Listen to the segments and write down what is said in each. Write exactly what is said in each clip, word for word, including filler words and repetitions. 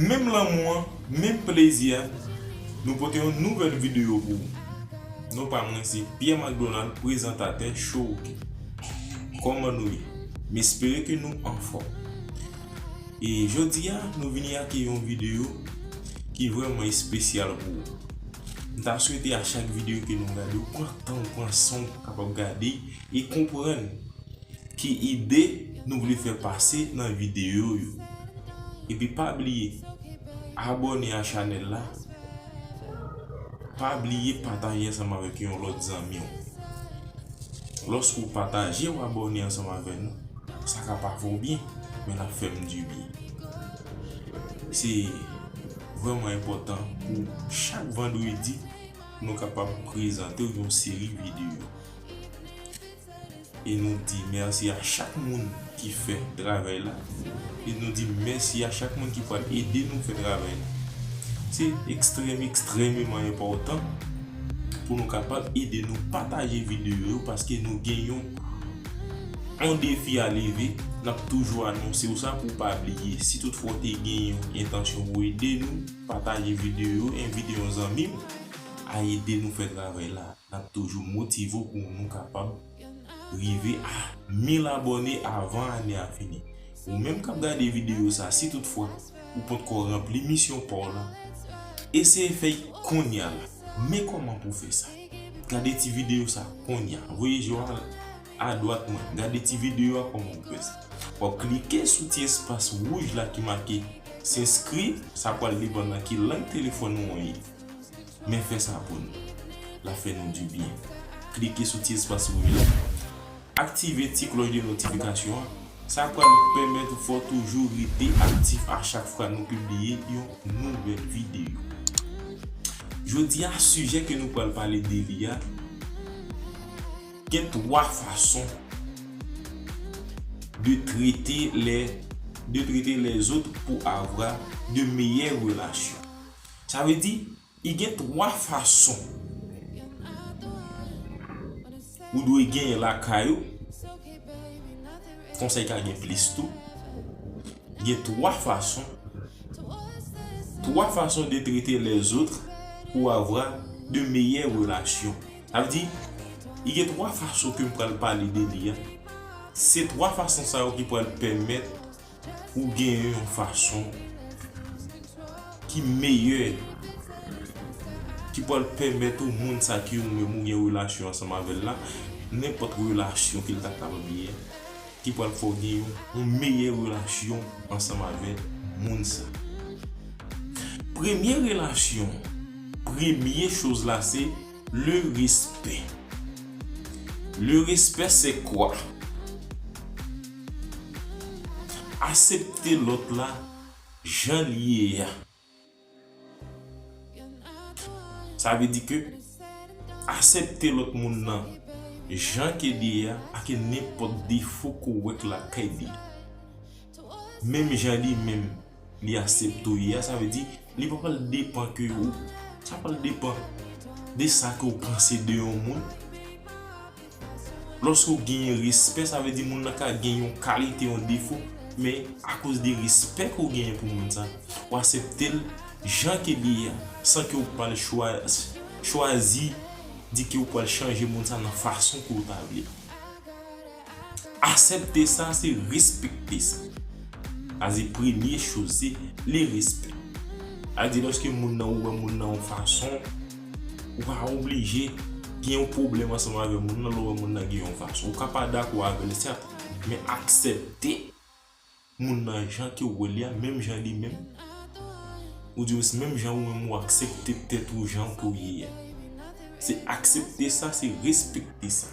Menm lanmou an, menm plezi a, nou pote yon nouvèl videyo pou ou. Non pa mwen se Pierre McDonald, prezantatè Showrook. Kòman nou ye? M espere ke nou anfòm. E jodi a, nou vini ak yon videyo ki vrèman espesyal pou ou. M ta swete a chak videyo ke nou gade, ou pran tan, ou pran san, ou kapab gade e konprann ki ide nou vle fè pase nan videyo yo. Epi pa bliye abòne a chanèl la, pa bliye pataje ansanm avèk yon lòt zanmi w. Lòske w pataje, w abòne ansanm avè nou, sa ka pa fè w byen, men l ap fè m dibyen. Se vrèman enpòtan pou chak vandredi nou kapab prezante w yon seri videyo. E nou di mèsi a chak moun ki fè travay la. E nou di mèsi a chak moun ki pral ede nou fè travay la. Se ekstrèm, ekstrèmeman enpòtan pou nou kapab ede nou pataje videyo yo, paske nou gen yon, yon defi a leve. N ap toujou anonse w sa pou w pa bliye. Si toutfwa w te gen yon entansyon pou w ede nou, pataje videyo yo, envite yon zanmi w a ede nou fè travay la. N ap toujou motive w pou nou kapab rive a mil abòne avan ane a fini. Ou menm k ap gade videyo sa, si toutfwa ou potko ranpli misyon pa w la, eseye fè l kounye a la. Men kòman pou w fè sa. Gade ti videyo sa kounye a. Voye je w a, adwat mwen. Gade ti videyo a kòman pou w fè sa. W ap klike sou ti espas wouj la ki make s'inscrire, sa pral depann nan ki lang telefòn ou an ye. Men fè sa pou nou. L ap fè nou dibyen. Klike sou ti espas wouj la. Aktive ti klòch de notifikasyon an. Sa pral pèmèt ou fè w toujou rete aktif a chak fwa nou pibliye yon nouvèl videyo. Jodi a, sijè ke nou pral pale de li a, gen twa fason de traiter les, de traiter les autres pour avoir de meilleures relations. Sa vle di, i gen twa fason ou dwe genyen lakay ou. Konsèy ka gen plis tou. Gen twa fason, twa fason de traiter les autres pour avoir de meilleures relations. Sa vle di, i gen twa fason ke m pral pale de li a. Se twa fason sa yo ki pral pèmèt ou genyen yon fason ki meyè, ki pral pèmèt ou moun sa ke ou menm ou gen relasyon ansanm avè l la, nenpòt relasyon ke l ta kapab ye a, ki pral fè w gen yon, yon meyè relasyon ansanm avè moun sa. Premye relasyon, premye choz la se le respect. Le respect c'est quoi? Aksepte lòt la jan l ye a. Sa vle di ke aksepte lòt moun nan jan ke li ye a, ak nenpòt defo ke w wè k lakay li. Menm jan li menm li aksepte w ye a, sa vle di li pa pral depann ke ou, sa pral depann de sa ke w panse de yon moun. Lòske w genyen respè, sa vle di moun nan ka gen yon kalite, yon defo, men akoz de respè ke w genyen pou moun sa, w aksepte l jan ke li ye a, san ke w pral chwa-, chwazi di ke w pral chanje moun sa nan fason ke w ta vle. Aksepte sa, se respekte sa. Sa se premye choz, se le respè. Sa di lòske moun nan, ou wè moun nan yon fason, ou pa oblije gen yon pwoblèm ansanm avè moun nan lè w wè moun nan gen yon fason. Ou ka pa dakò avè l, sèt, men aksepte moun nan jan ke w wè l ye a, menm jan li menm. Ou di menm jan ou menm ou aksepte tèt ou jan ke w ye a. Se aksepte sa, se respekte sa.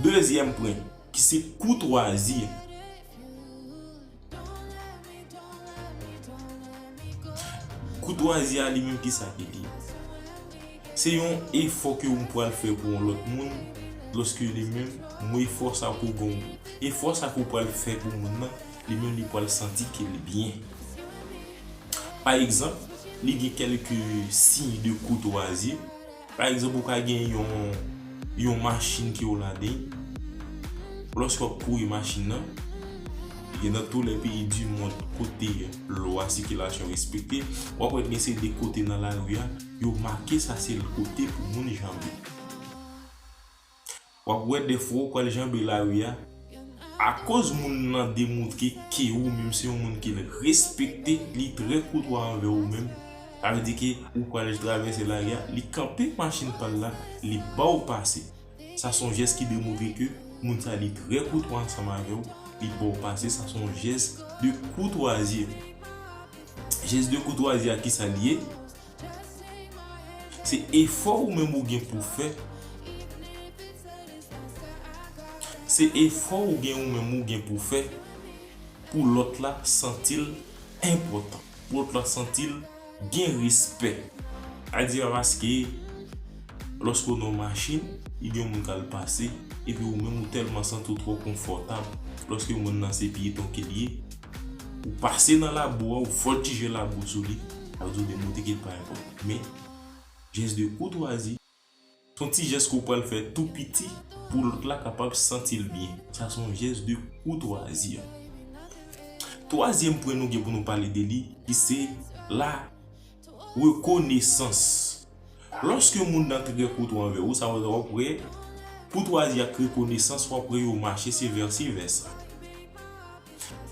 Dezyèm pwen, ki se koutwazi. Koutwazi a li menm, ki sa ke li? Se yon efò ke ou pral fè pou yon lòt moun, lòske li menm, yon efò sa ke ou gon, efò sa ke ou pral fè pou moun nan, li menm li pral santi ke li byen. Pa egzanp, li gen kèlke siy de koutwazi. Pa egzanp, ou ka gen yon, yon machin ke w ladan l. Lòske w ap kouri machin nan, E nan tou lè peyi di mond kote lwa sikilasyon respekte, w ap wè gen se de kote nan lari a, yo make sa se kote pou moun janbe. W ap wè de fwa ou pral janbe lari a, akoz moun nan demontre ke ou menm se yon moun ke l respekte, li trè koutwa anvè ou menm. Sa vle di ke ou pral travèse lari a, li kanpe machin pa l la, li ba w pase. Sa se yon jès ki demontre ke moun sa li trè koutwa ansanm avè w, li ba w pase, sa se yon jès de koutwazi. Jès de koutwazi a kisa l ye? Se efò ou menm ou gen pou fè. Se efò ou gen ou menm ou gen pou fè pou lòt la santi l enpòtan, pou lòt la santi l gen respè. Sa vle di a paske lòske w nan yon machin, e gen yon moun k al pase, epi ou menm ou tèlman santi w twò konfòtab, lòske moun nan se pyeton ke l ye, ou pase nan labou a, ou vòltije labou sou li, sa vle di w demontre ke l pa enpòtan. Men, jès de koutwazi, se yon ti jès ke w pral fè tou piti pou lòt la kapab santi l byen. Sa se yon jès de koutwazi. Twazyèm pwen nou gen pou nou pale de li, ki se la rekonesans. Lòske moun nan trè koutwa anvè ou, sa w ap wè koutwazi ak rekonesans, w ap wè yo mache se vèsi vèsa.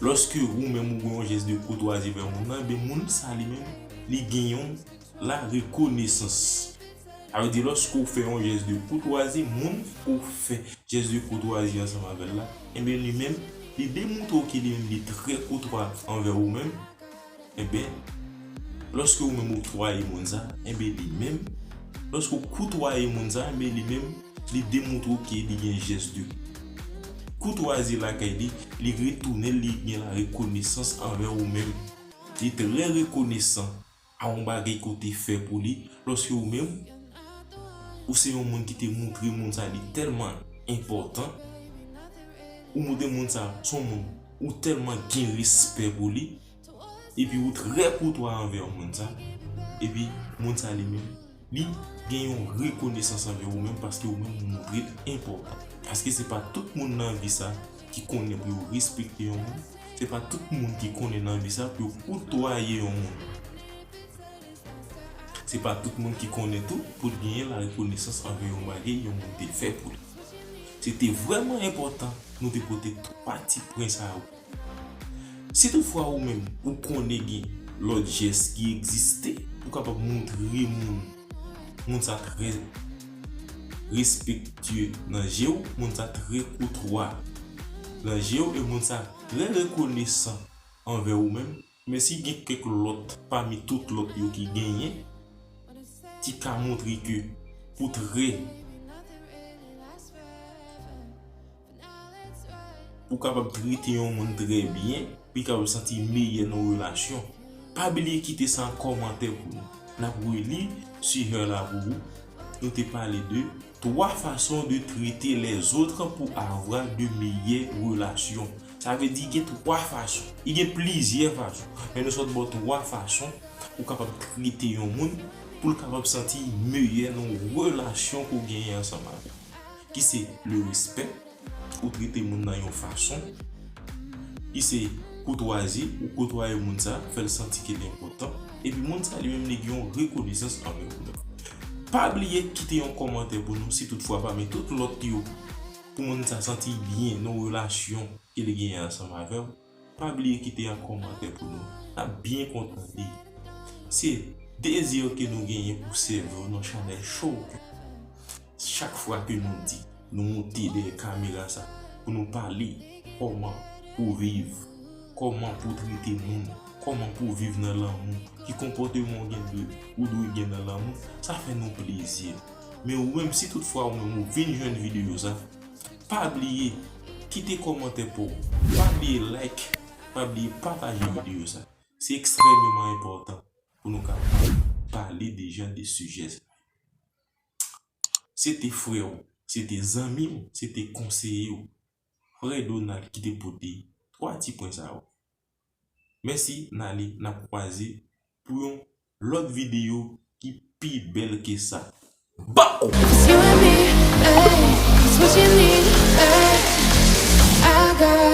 Lòske ou menm ou gen yon jès de koutwazi vè moun nan, ebyen moun sa li menm, li gen yon la rekonesans. Sa vle di lòske w fè yon jès de koutwazi, moun ke w fè jès de koutwazi ansanm avè l la, ebyen li menm, li demontre w ke li menm li trè koutwa anvè ou menm. Ebyen, lòske ou menm ou koutwaye moun sa, ebyen li menm, lòske w koutwaye moun sa, ebyen li menm, li demontre w ke li gen jès de koutwazi lakay li, li retounen, li gen la rekonesans anvè ou menm. Li trè rekonesan a yon bagay ke w te fè pou li, lòske ou menm, ou se yon moun ki te montre moun sa li tèlman enpòtan, ou montre moun sa se yon moun ou tèlman gen respè pou li, epi ou trè koutwa anvè moun sa, epi moun sa li menm, li gen yon rekonesans anvè ou menm paske ou menm ou montre l enpòtan. Paske se pa tout moun nan vi sa ki konnen pou yo respekte yon moun, se pa tout moun ki konnen nan vi sa pou yo koutwaye yon moun. Se pa tout moun ki konnen tou pou l genyen la rekonesans anvè yon bagay yon moun te fè pou li. Se te vrèman enpòtan nou te pote twa ti pwen sa yo. Si toutfwa ou menm ou konnen gen lòt jès ki egziste, ou kapab montre moun, moun sa trè respektye nan je w, moun sa trè koutwa nan je w, e moun sa trè rekonesan anvè ou menm. Men si gen kèk lòt pami tout lòt yo ki genyen, ki ka montre ke ou trè, ou kapab trete yon moun trè byen, pou li kapab santi meyè nan relasyon. Pa bliye kite sa an kòmantè pou nou. N ap reli sijè la pou ou. Nou te pale de trois façons de traiter les autres pour avoir de meilleures relations. Sa vle di gen twa fason. I gen plizyè fason. Men nou sot ba w twa fason ou kapab trete yon moun pou l kapab santi meyè nan relasyon ke w genyen ansanm avè l. Ki se le respè, ou trete moun nan yon fason ki se koutwazi, ou koutwaye moun sa, fè l santi ke l enpòtan, epi moun sa li menm li gen yon rekonesans anvè ou menm. Pa bliye kite yon kòmantè pou nou si toutfwa pami tout lòt yo, pou moun sa santi byen nan relasyon ke li genyen ansanm avè w. Pa bliye kite yon kòmantè pou nou. N ap byen kontan li. Se dezi ke nou genyen pou sèvi w nan chanèl show. Chak fwa ke nou di, nou moute dèyè kamera sa pou nou pale kòman pou viv, kòman pou trete moun, kòman pou viv nan lanmou, ki konpòteman ou gen dwe, ou dwe gen nan lanmou, sa fè nou plezi. Men ou menm, si toutfwa ou menm ou vin jwenn videyo sa, pa bliye kite kòmantè pou ou, pa bliye like, pa bliye pataje videyo sa. Se ekstrèmeman enpòtan pou nou kapab pale de jan de sijè sa. Se te frè w, se te zanmi w, se te konseye w, frè Donald ki te pote twa ti pwen sa yo. Mèsi, n ale, n ap kwaze pou yon lòt videyo ki pi bèl ke sa. Baw! It's you and me, babe. It's what you need, babe. I got